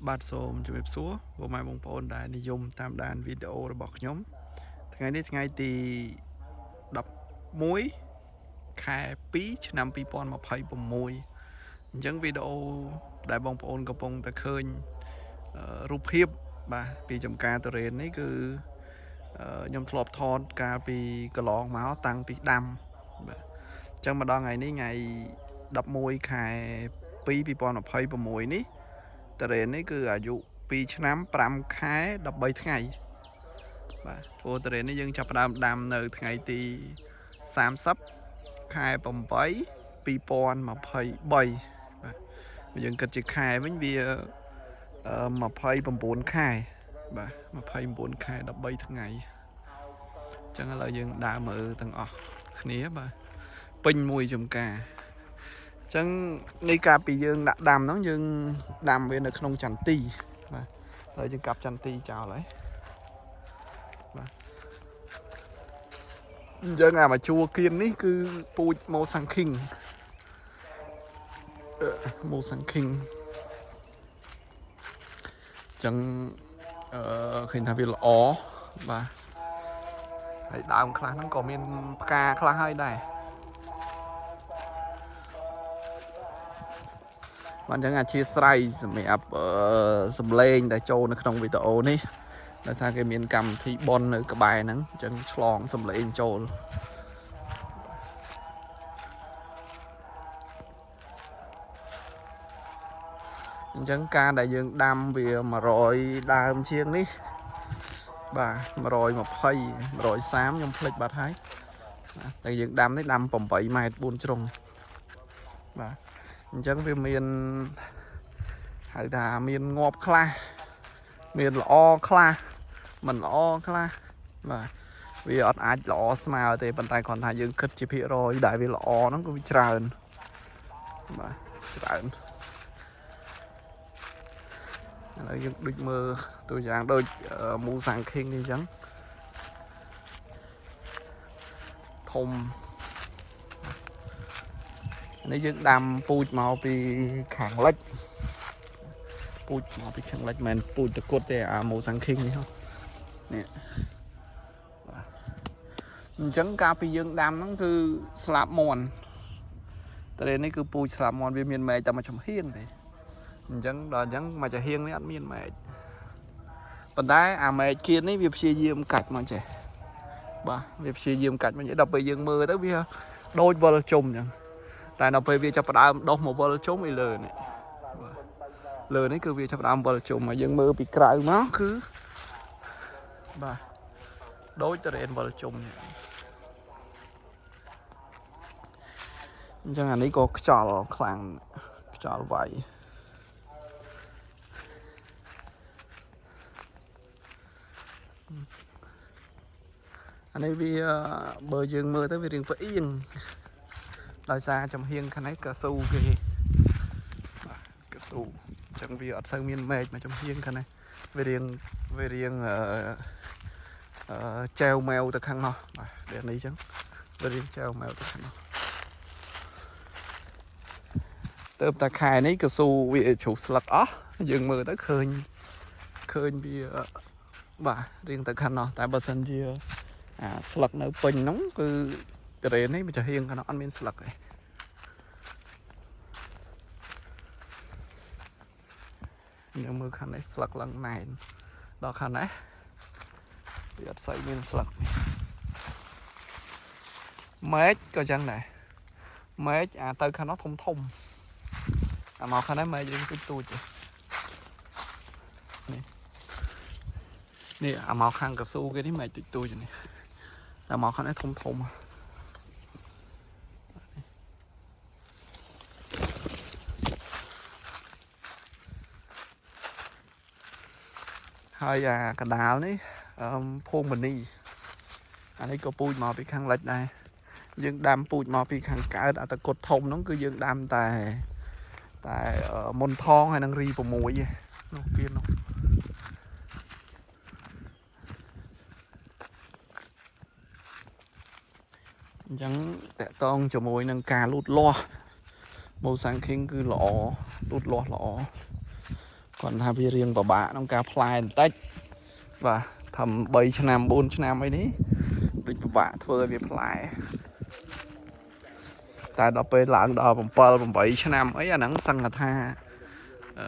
បាទសូមជម្រាបសួរពុកម៉ែបងប្អូនដែលនិយមតាមដានវីដេអូរបស់ខ្ញុំថ្ងៃនេះថ្ងៃទី11ខែ2ឆ្នាំ2026អញ្ចឹងវីដេអូដែលបងប្អូនកំពុងតែឃើញរូបភាពបាទពីចំការទុរេននេះគឺខ្ញុំធ្លាប់ថតកាលពីកន្លងមកតាំងពីដាំបាទអញ្ចឹងមកដល់ថ្ងៃនេះថ្ងៃ11ខែ2 2026នេះ តរេននេះគឺអាយុ2ឆ្នាំ5ខែ13ថ្ងៃបាទព្រោះតរេននេះយើងចាប់ផ្ដើមដាំនៅថ្ងៃទី30ខែ8 2023បាទបើយើងគិតជាខែវិញវា29ខែបាទ29ខែ13ថ្ងៃអញ្ចឹងឥឡូវយើងដើរមើលទាំងអស់គ្នាបាទពេញមួយចំការ អញ្ចឹងនេះកាលពីយើងដាក់ដាំហ្នឹងយើងដាំវានៅក្នុងចន្ទីបាទហើយយើងកាប់ចន្ទីចោលហើយបាទអញ្ចឹងអាមួយជួរគៀននេះគឺពូជម៉ូសាំងឃីងម៉ូសាំងឃីងអញ្ចឹងអឺឃើញថាវាល្អបាទហើយដើមខ្លះហ្នឹងក៏មានផ្កាខ្លះហើយដែរបាទអញ្ចឹងអធិស្ឋានសម្រាប់សំឡេងដែលចូលនៅក្នុងវីដេអូនេះដោយសារគេមានកម្មវិធីបននៅក្បែរហ្នឹងអញ្ចឹងឆ្លងសំឡេងចូលអញ្ចឹងការដែលយើងដាំវា100ដើមជាងនេះបាទ120 130ខ្ញុំភ្លេចបាត់ហើយបាទតែយើងដាំនេះដាំ8ម៉ែត្រ4ជ្រុងបាទអញ្ចឹងវាមានហៅថាមានងាប់ខ្លះមានល្អខ្លះមិនល្អខ្លះបាទវាអត់អាចល្អស្មើទេប៉ុន្តែគ្រាន់ថាយើងគិតជាភាគរយដែលវាល្អហ្នឹងគឺវាច្រើនបាទច្រើនឥឡូវយើងដូចមើលតួយ៉ាងដូចមូសាំងឃីងនេះអញ្ចឹងធំនេះយើងដាំពូជមកពីខាងលិចពូជមកពីខាងលិចមិនមែនពូជតកុដទេអាមូសាំងឃីងនេះហ៎នេះបាទអញ្ចឹងកាលពីយើងដាំហ្នឹងគឺស្លាប់មន់តរេនេះគឺពូជស្លាប់មន់វាមានមែកតែមួយចំហៀងទេអញ្ចឹងដល់អញ្ចឹងមួយចំហៀងនេះអត់មានមែកប៉ុន្តែអាមែកគៀននេះវាព្យាយាមកាច់មកចេះបាទវាព្យាយាមកាច់មកចេះដល់ពេលយើងមើលទៅវាដូចវិលជុំអញ្ចឹងតែដល់ពេលវាចាប់ផ្ដើមដុះមកវិលជុំឯលើនេះបាទលើនេះគឺវាចាប់ផ្ដើមវិលជុំហើយយើងមើលពីក្រៅមកគឺបាទដូចតរេនវិលជុំនេះអញ្ចឹងអានេះក៏ខ្យល់ខ្លាំងខ្យល់វាយអានេះវាបើយើងមើលទៅវារៀងផ្អៀងដោយសារចំហៀងខាងនេះក៏ស៊ូគេបាទក៏ស៊ូអញ្ចឹងវាអត់សូវមានមែកមកចំហៀងខាងនេះវារៀងវារៀងអឺអឺចែវម៉ែវទៅខាងនោះបាទវានេះអញ្ចឹងវារៀងចែវម៉ែវទៅខាងនោះទៅតែខែនេះក៏ស៊ូវាជ្រុះស្លឹកអស់យើងមើលទៅឃើញឃើញវាបាទរៀងទៅខាងនោះតែបើសិនជាអាស្លឹកនៅពេញហ្នឹងគឺតរេនេះវាจะហៀងខាងនោះអត់មានស្លឹកទេយើងមើលខាងនេះស្លឹកឡើងណែនដល់ខាងនេះវាអត់សូវមានស្លឹកនេះមែកក៏ចឹងដែរមែកអាទៅខាងនោះធំធំអាមកខាងនេះមែករៀងទូចទូចទេនេះនេះអាមកខាងកស៊ូគេនេះមែកទូចទូចនេះតែមកខាងនេះធំធំហើយអាកដាលនេះអឺភូមិនីអានេះក៏ពូជមកពីខាងលិចដែរយើងដាំពូជមកពីខាងកើតអតកុដធំហ្នឹងគឺយើងដាំតែតែមុនថងហើយនឹងរី6ឯនោះគៀននោះអញ្ចឹងតកតងជាមួយនឹងការលូតលាស់មូសាំងឃីងគឺល្អលូតលាស់ល្អ គាត់ថាវារៀងពិបាកក្នុងការផ្លែបន្តិចបាទធ្វើ3ឆ្នាំ4ឆ្នាំអីនេះដូចពិបាកធ្វើឲ្យវាផ្លែតែដល់ពេលឡើងដល់7 8ឆ្នាំអីអាហ្នឹងសឹងថាអឺ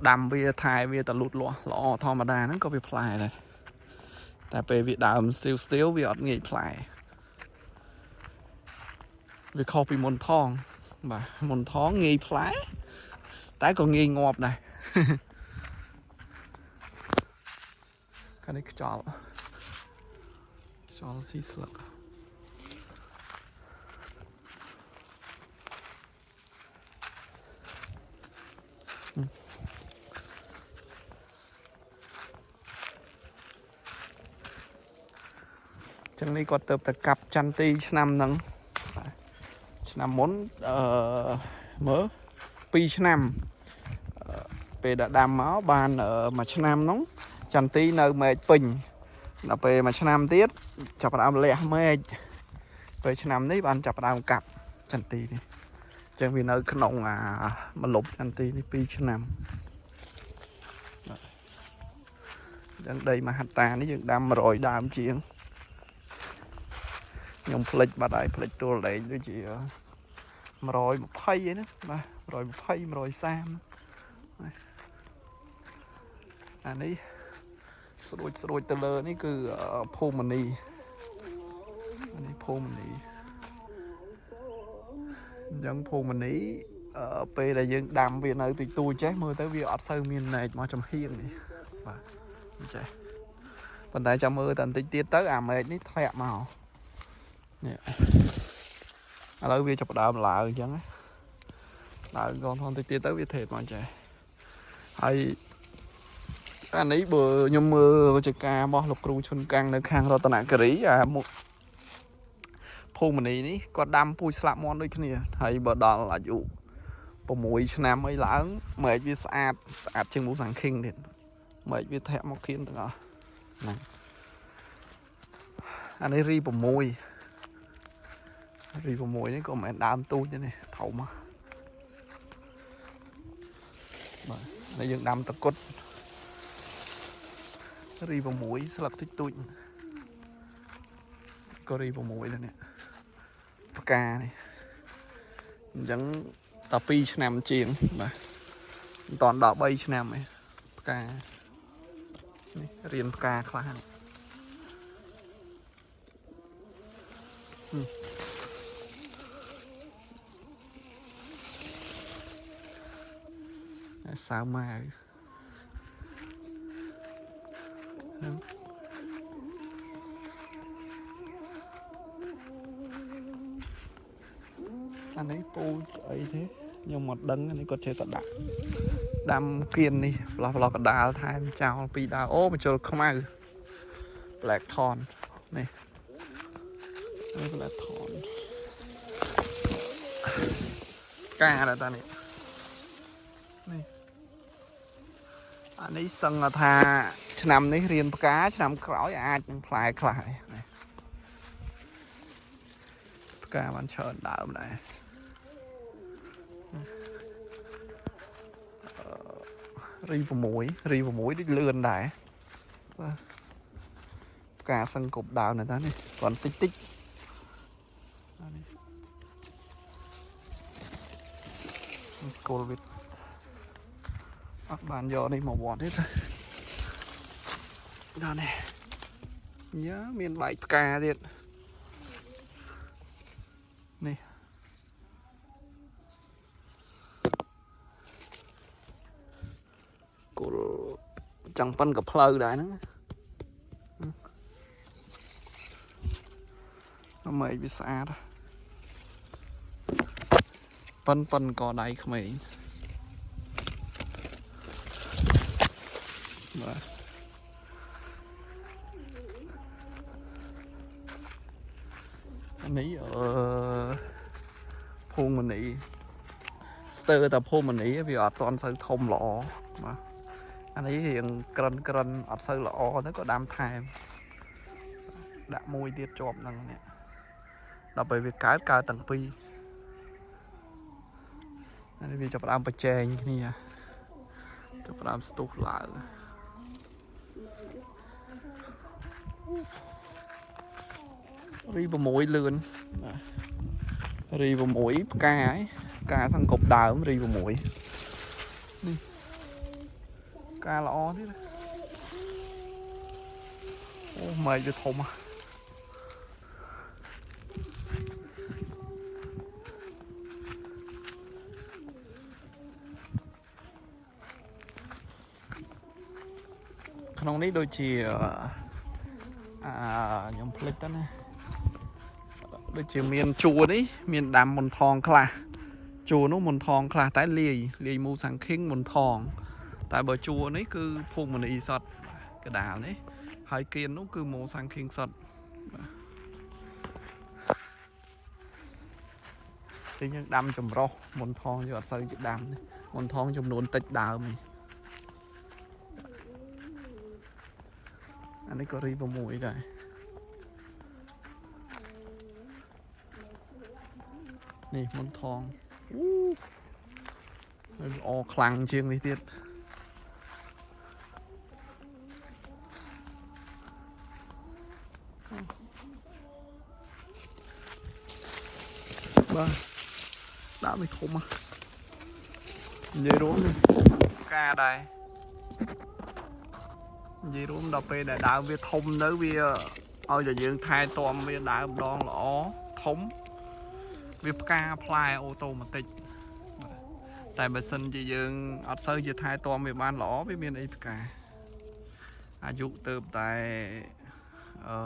ដាំវាថែវាតលូតលាស់ល្អធម្មតាហ្នឹងក៏វាផ្លែដែរតែពេលវាដើមស្ទៀវស្ទៀវវាអត់ងាយផ្លែវាខុសពីមុនថងបាទមុនថងងាយផ្លែតែក៏ងាយងាប់ដែរ ខាងនេះខ្យល់ខ្យល់ស៊ីស្លឹកចឹងនេះគាត់ទៅតែកាប់ចន្ទទីឆ្នាំហ្នឹងបាទឆ្នាំមុនអឺមើល2ឆ្នាំអឺពេលដែលដាំមកបានអឺមួយឆ្នាំហ្នឹងចន្ទទីនៅមែកពេញដល់ពេលមួយឆ្នាំទៀតចាប់ផ្ដើមលះមែកពេលឆ្នាំនេះបានចាប់ផ្ដើមកាប់ចន្ទទីនេះចឹងវានៅក្នុងអាម្លប់ចន្ទទីនេះ2ឆ្នាំបាទចឹងដីមហត្តានេះយើងដាំ100ដើមជាង ខ្ញុំភ្លេចបាត់ហើយភ្លេចទួលលេខដូចជា120ឯណាបាទ120 130បាទអានេះស្រួចស្រួចទៅលើនេះគឺភូមិនីអានេះភូមិនីអញ្ចឹងភូមិនីអឺពេលដែលយើងដាំវានៅតិចតួចចេះមើលទៅវាអត់សូវមានណែកមកចំហៀងនេះបាទអញ្ចេះប៉ុន្តែចាំមើលតែបន្តិចទៀតទៅអាមែកនេះធ្លាក់មក នេះឥឡូវវាចាប់ផ្ដើមឡើងអញ្ចឹងណាឡើងកងថនតិចទៀតទៅវាថេតមកចេះហើយអានេះបើខ្ញុំមើលចការរបស់លោកគ្រូឈុនកាំងនៅខាងរតនគិរីអាមុខភូមិនីនេះគាត់ដាំពូជស្លាប់មន់ដូចគ្នាហើយបើដល់អាយុ6ឆ្នាំអីឡើងមែកវាស្អាតស្អាតជាងមូសាំងឃីងទៀតមែកវាធាក់មកគៀនទាំងអស់ហ្នឹងអានេះរី6រី6នេះក៏មិនមែនដើមទូចទេនេះធំហ៎បាទនេះយើងដាំតកុដរី6ស្លឹកតិចទូចក៏រី6ដែរនេះផ្កានេះអញ្ចឹងដល់2ឆ្នាំជាងបាទមិនតាន់ដល់3ឆ្នាំទេផ្កានេះរៀនផ្កាខ្លះនេះ សើម៉ាវហ្នឹងអានេះពូជស្អីទេខ្ញុំមិនដឹងអានេះគាត់ចេះតែដាក់ដាំគៀននេះផ្លោះផ្លោះកដាលថែមចោលពីរដើមអូបញ្ចូលខ្មៅ black thorn នេះនេះ black thorn ផ្កាដែរតានេះនេះអានេះសឹងថាឆ្នាំនេះរៀនផ្កាឆ្នាំក្រោយអាចនឹងផ្លែខ្លះហើយនេះផ្កាបានច្រើនដើមដែរអឺរី6រី6ដូចលឿនដែរបាទផ្កាសឹងគ្រប់ដើមណាស់តានេះគ្រាន់តិចតិចអានេះគោលវាអត់បានយកនេះមកវត្តទេតាដល់នេះយ៉ាមានបែកផ្កាទៀតនេះគោលចង់ប៉ិនក៏ផ្លូវដែរហ្នឹងមើលវាស្អាតប៉ិនប៉ិនកដៃក្មេងបាទអានេះអឺភូមិនីស្ទើរតែភូមិនីវាអត់ទាន់សូវធំល្អបាទអានេះរៀងក្រិនក្រិនអត់សូវល្អទៅក៏ដាំថែមដាក់មួយទៀតជាប់ហ្នឹងនេះដល់ពេលវាកើតកើតទាំងពីរអានេះវាចាប់ផ្ដើមប្រជែងគ្នា ចាប់ផ្ដើមស្ទុះឡើងរី6លឿនបាទរី6ផ្កាហើយផ្កាសង្កប់ដើមរី6នេះផ្កាល្អទៀតណាអូមែកវាធំហ៎ ក្នុងនេះដូចជាអាខ្ញុំភ្លេចទៅណាដូចជាមានជួរនេះមានដាំមុនថងខ្លះជួរនោះមុនថងខ្លះតែលាយលាយមូសាំងឃីងមុនថងតែបើជួរនេះគឺភូមិមនីសតកដាលនេះហើយគៀននោះគឺមូសាំងឃីងសតបាទទីយើងដាំចម្រោះមុនថងយើងអត់សូវជាដាំទេមុនថងចំនួនតិចដើមនេះ អានេះក៏រី6ដែរនេះមុនថងអូហើយល្អខ្លាំងជាងនេះទៀតបាទដាក់វាធំហ៎និយាយរួមនេះផ្កាដែរ និយាយរួមដល់ពេលដែលដើមវាធំទៅវាឲ្យតែយើងថែទាំវាដើមដងល្អធំវាផ្កាផ្លែ automatic បាទតែបើសិនជាយើងអត់សូវជាថែទាំវាបានល្អវាមានអីផ្កាអាយុទៅតែអឺ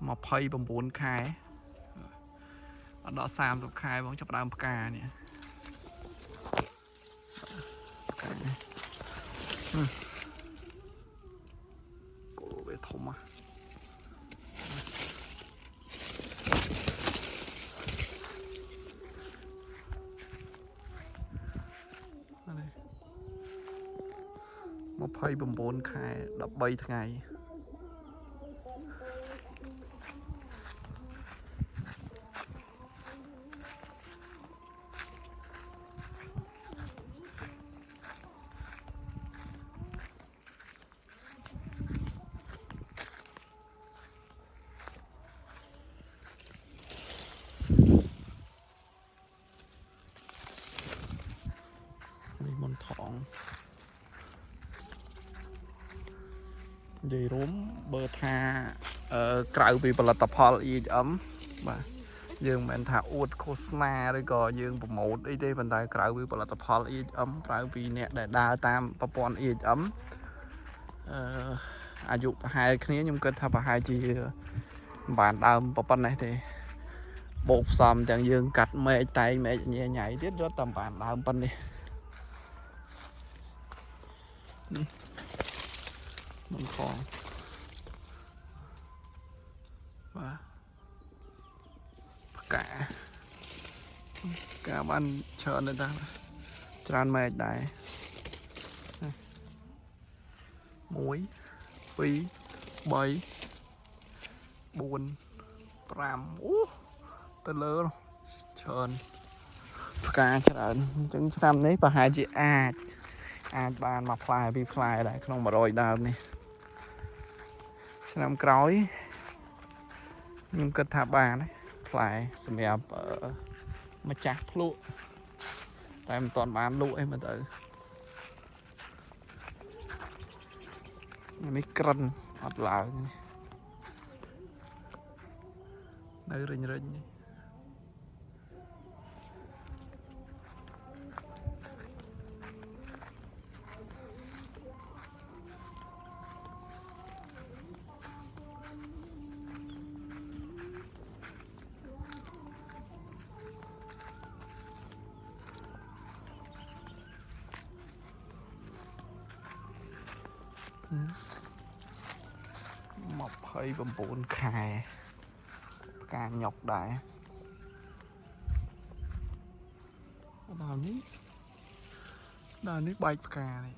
29ខែអត់ដល់30ខែបងចាប់ផ្ដើមផ្កានេះផ្កានេះ គោវាធំហ៎នេះ29ខែ13ថ្ងៃនេះមុនថងនិយាយរួមបើថាអឺក្រៅពីផលិតផល EHM បាទយើងមិនមែនថាអួតឃោសនាឬក៏យើង promote អីទេប៉ុន្តែក្រៅពីផលិតផល EHM ក្រៅពីអ្នកដែលដើរតាមប្រព័ន្ធ EHM អឺអាយុប្រហែលគ្នាខ្ញុំគិតថាប្រហែលជាមិនបានដើមប៉ុណ្ណេះទេបូកផ្សំទាំងយើងកាត់មែកតែងមែកញ៉ៃញ៉ៃទៀតរត់តែមិនបានដើមប៉ុណ្ណេះនេះមិនខងបាទផ្កាផ្កាបានច្រើនដែរតាច្រើនមែកដែរ1 2 3 4 5អូទៅលើនោះច្រើនផ្កាច្រើនអញ្ចឹងឆ្នាំនេះប្រហែលជាអាចអាចបានមួយផ្លែពីរផ្លែដែរក្នុង100ដើមនេះឆ្នាំក្រោយខ្ញុំគិតថាបានណាផ្លែសម្រាប់អឺម្ចាស់ភ្លក់តែមិនទាន់បានលក់អីមើលទៅនេះក្រិនអត់ឡើងនេះនៅរិញរិញនេះ 29ខែផ្កាញុកដែរដើមនេះដើមនេះបែកផ្កានេះ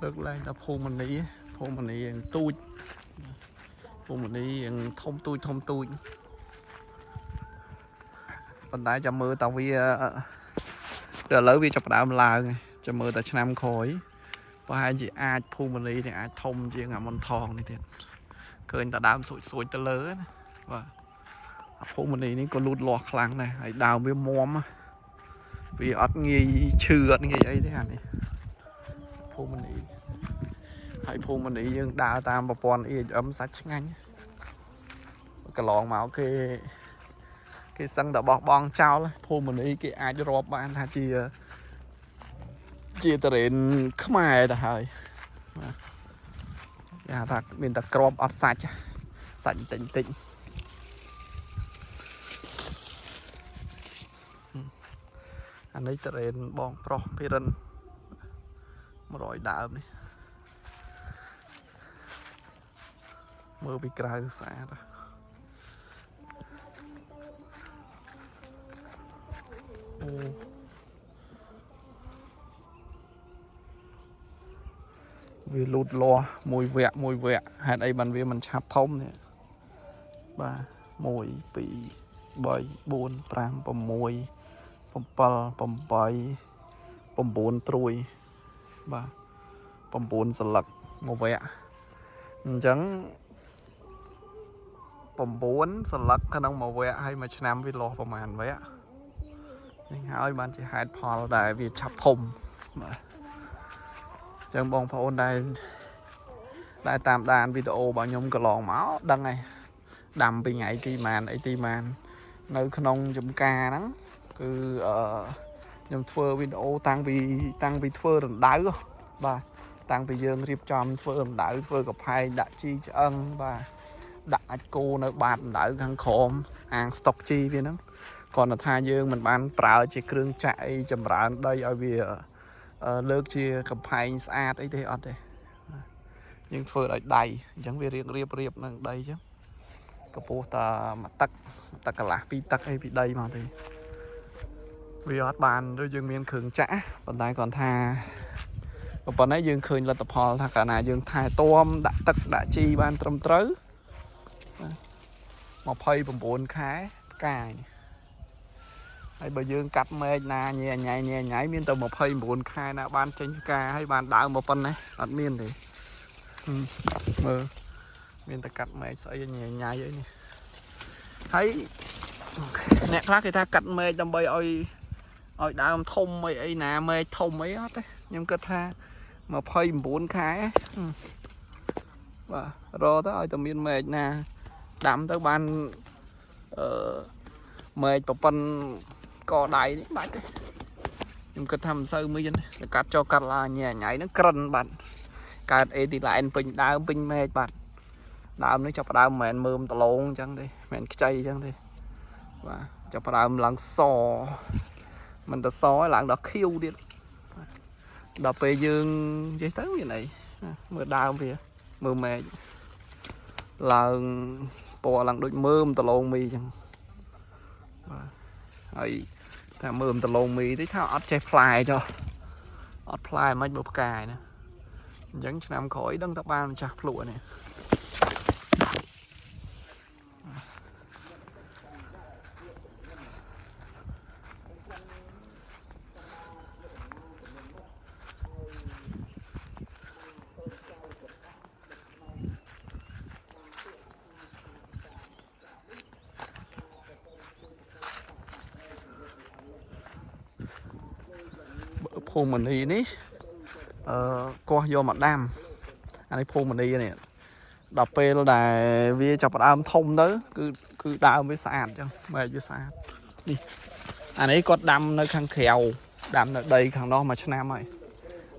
លើកឡើងតែភូមិនីភូមិនីយ៉ាងទូច ភូមិនេះរៀងធំទូចធំទូចប៉ុន្តែចាំមើលតាវាដល់ឥឡូវវាចាប់ផ្ដើមឡើងហើយចាំមើលតាឆ្នាំក្រោយប្រហែលជាអាចភូមិនេះនេះអាចធំជាងអាមុនថងនេះទៀតឃើញតាដើមស្រួចស្រួចទៅលើណាបាទអាភូមិនេះនេះក៏លូតលាស់ខ្លាំងដែរហើយដើមវាមាំណាវាអត់ងាយឈឺអត់ងាយអីទេអានេះភូមិនេះហើយភូមិនេះយើងដើរតាមប្រព័ន្ធ EHM សាច់ឆ្ងាញ់កន្លងមកគេគេសឹងតែបោះបង់ចោលភូមិនេះគេអាចរាប់បានថាជាជាតរេនខ្មែរទៅហើយបាទគេហៅថាមានតែក្របអត់សាច់សាច់បន្តិចបន្តិចអានេះតរេនបងប្រុសភិរិន100ដើមនេះមើលពីក្រៅស្អាតណាស់អូវាលូតលាស់មួយវគ្គមួយវគ្គហេតុអីបានវាមិនឆាប់ធំនេះបាទ1 2 3 4 5 6 7 8 9ត្រួយបាទ9សន្លឹកមួយវគ្គអញ្ចឹង9សន្លឹកក្នុងមួយវគ្គហើយមួយឆ្នាំវាលាស់ប្រហែលវគ្គនេះហើយបានជាហេតុផលដែលវាឆាប់ធំបាទអញ្ចឹងបងប្អូនដែលដែលតាមដានវីដេអូរបស់ខ្ញុំកន្លងមកដឹងហើយដាំពីថ្ងៃទីម៉ានអីទីម៉ាននៅក្នុងចំការហ្នឹងគឺអឺខ្ញុំធ្វើវីដេអូតាំងពីតាំងពីធ្វើរណ្ដៅហ៎បាទតាំងពីយើងរៀបចំធ្វើរណ្ដៅធ្វើកផែងដាក់ជីឆ្អឹងបាទដាក់អាចម៍គោនៅបាតរណ្ដៅខាងក្រោមអាងស្តុកជីវាហ្នឹងគ្រាន់តែថាយើងមិនបានប្រើជាគ្រឿងចាក់អីចម្រើនដីឲ្យវាលើកជាកំផែងស្អាតអីទេអត់ទេយើងធ្វើដោយដៃអញ្ចឹងវារៀងរៀបរៀបនឹងដីអញ្ចឹងកម្ពស់តាមួយទឹកមួយទឹកកន្លះពីរទឹកអីពីដីមកទេវាអត់បានដូចយើងមានគ្រឿងចាក់ប៉ុន្តែគ្រាន់ថាប៉ុណ្ណេះយើងឃើញលទ្ធផលថាកាលណាយើងថែទាំដាក់ទឹកដាក់ជីបានត្រឹមត្រូវ29ខែផ្កាយហើយបើយើងកាត់មែកណាញ៉ែញ៉ៃញ៉ែញ៉ៃមានតែ29ខែណាបានចេញផ្កាហើយបានដើមមកប៉ុណ្ណេះអត់មានទេមើលមានតែកាត់មែកស្អីញ៉ែញ៉ៃអីនេះហើយអ្នកខ្លះគេថាកាត់មែកដើម្បីឲ្យឲ្យដើមធំអីអីណាមែកធំអីអត់ទេខ្ញុំគិតថា29ខែបាទរកទៅឲ្យតែមានមែកណាដាំទៅបានអឺមែកប្រប៉ុនកដៃនេះបាច់ទេខ្ញុំគិតថាមិនសូវមានតែកាត់ចុះកាត់ឡើងញ៉ែញ៉ៃហ្នឹងក្រិនបាត់កើតអេទីឡែនពេញដើមពេញមែកបាត់ដើមនេះចាប់ផ្ដើមមិនមែនមើមដលងអញ្ចឹងទេមិនមែនខ្ចីអញ្ចឹងទេបាទចាប់ផ្ដើមឡើងសមិនទៅសឯឡើងដល់ខៀវទៀតដល់ពេលយើងនិយាយទៅមានអីមើលដើមវាមើលមែកឡើងពណ៌ឡើងដូចមើមដលងមីអញ្ចឹងបាទហើយថាមើមដលងមីតិចថាអត់ចេះផ្លែចុះអត់ផ្លែមិនបើផ្កាយណាអញ្ចឹងឆ្នាំក្រោយដឹងតែបានម្ចាស់ភ្លក់នេះ ភូមិនីនេះអឺកោះយកមកដាំអានេះភូមិនីនេះដល់ពេលដែលវាចាប់ផ្ដើមធំទៅគឺគឺដើមវាស្អាតអញ្ចឹងមែកវាស្អាតនេះអានេះគាត់ដាំនៅខាងក្រៅដាំនៅដីខាងនោះមួយឆ្នាំហើយ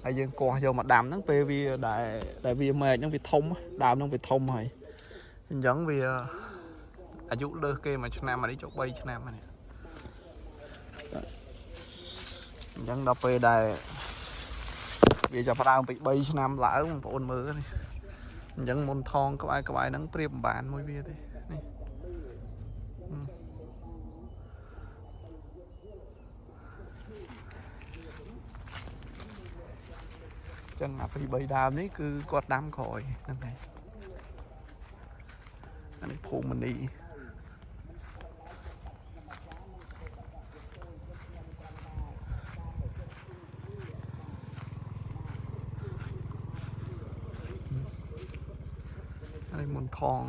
ហើយយើងកោះយកមកដាំហ្នឹងពេលវាដែលដែលវាមែកហ្នឹងវាធំដើមហ្នឹងវាធំហើយអញ្ចឹងវាអាយុលើសគេមួយឆ្នាំអានេះចុះ3ឆ្នាំហើយនេះអញ្ចឹងដល់ពេលដែលវាចាប់ផ្ដើមពី3ឆ្នាំឡើងបងប្អូនមើលនេះអញ្ចឹងមុនថងក្បែរក្បែរហ្នឹងប្រៀបមិនបានមួយវាទេនេះអញ្ចឹងអាពី3ដើមនេះគឺគាត់ដាំក្រោយហ្នឹងហើយ នេះភូមិនីអានេះមុនថង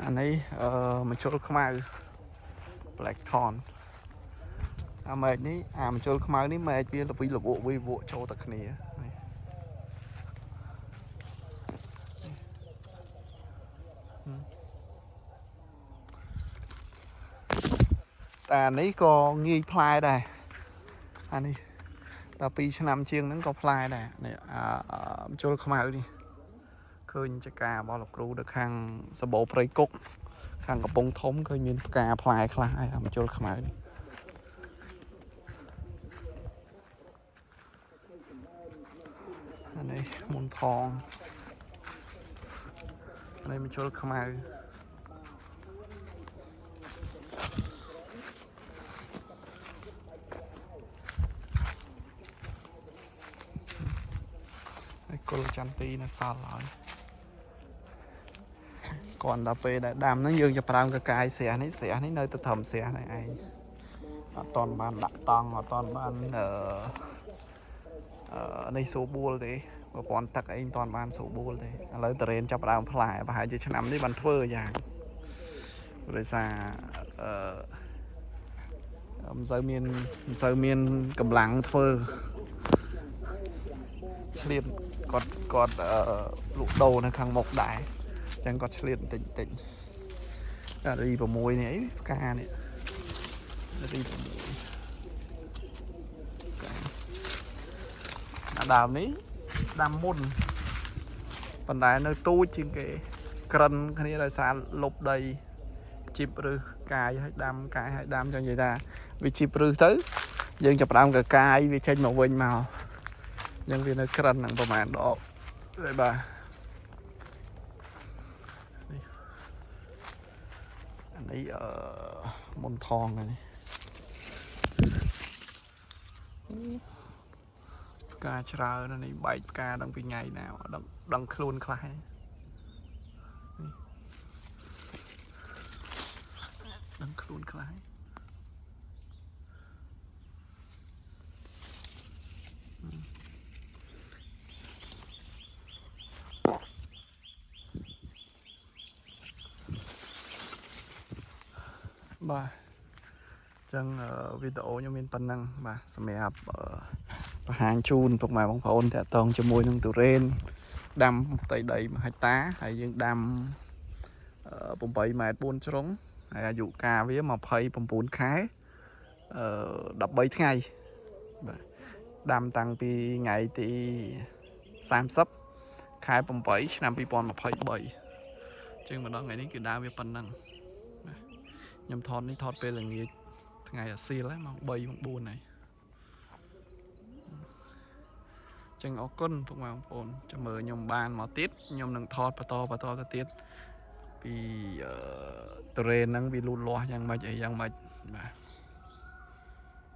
អានេះអឺមជុលខ្មៅ Black Thorn អាមែកនេះអាមជុលខ្មៅនេះមែកវាលវីលវក់វីវក់ចូលតែគ្នានេះតែអានេះក៏ងាយផ្លែដែរអានេះដល់2ឆ្នាំជាងហ្នឹងក៏ផ្លែដែរនេះអាមជុលខ្មៅនេះឃើញចការបស់លោកគ្រូនៅខាងសបោព្រៃគុកខាងកំពង់ធំឃើញមានផ្កាផ្លែខ្លះហើយអាមជុលខ្មៅនេះអានេះមុនថងអានេះមជុលខ្មៅ ហើយកុលចន្ទីនៅសល់ហើយគាត់ដល់ពេលដែលដាំហ្នឹងយើងจะប្រើកកាយស្រះនេះស្រះនេះនៅតែធំស្រះនេះឯងអត់តន់បានដាក់តង់អត់តន់បានអឺអឺនេះស្រួលបួលទេប្រព័ន្ធទឹកអីមិនតន់បានស្រួលបួលទេឥឡូវតរេនចាប់ផ្ដើមផ្លែប្រហែលជាឆ្នាំនេះបានធ្វើយ៉ាងដោយសារអឺមិនសូវមានមិនសូវមានកម្លាំងធ្វើ ឆ្លៀតគាត់គាត់អឺលក់ដូរនៅខាងមុខដែរអញ្ចឹងគាត់ឆ្លៀតបន្តិចបន្តិចតែរី6នេះអីផ្កានេះរី6ផ្កាអាដើមនេះដាំមុនប៉ុន្តែនៅទូចជាងគេក្រិនគ្នាដោយសារលុបដីជីបឬកាយឲ្យដាំកាយឲ្យដាំចង់និយាយថាវាជីបឬទៅយើងចាប់ផ្ដើមកកាយវាចេញមកវិញមក យ៉ាងវានៅក្រិនហ្នឹងប្រហែលដកហើយបាទនេះអានេះអឺមុនថងហ្នឹងនេះផ្កាច្រើនណាស់នេះបែកផ្កាដឹងពីថ្ងៃណាអត់ដឹងដឹងខ្លួនខ្លះនេះនេះដឹងខ្លួនខ្លះហើយបាទអញ្ចឹងអឺវីដេអូខ្ញុំមានប៉ុណ្ណឹងបាទសម្រាប់អឺបង្ហាញជូនពុកម៉ែបងប្អូនតាក់ទងជាមួយនឹងទុរេនដាំផ្ទៃដី1ហិកតាហើយយើងដាំអឺ8ម៉ែត្រ4ជ្រុងហើយអាយុកាលវា29ខែអឺ13ថ្ងៃបាទដាំតាំងពីថ្ងៃទី30ខែ8ឆ្នាំ2023ជាងម្ដងថ្ងៃនេះគឺដើមវាប៉ុណ្ណឹង ខ្ញុំថតនេះថតពេលល្ងាចថ្ងៃអាស៊ីលហ្នឹងម៉ោង3ម៉ោង4ហើយចឹងអរគុណពុកម៉ែបងប្អូនចាំមើលខ្ញុំបានមកទៀតខ្ញុំនឹងថតបន្តបន្តទៅទៀតពីអឺតរេនហ្នឹងវាលូតលាស់យ៉ាងម៉េចអីយ៉ាងម៉េចបាទ។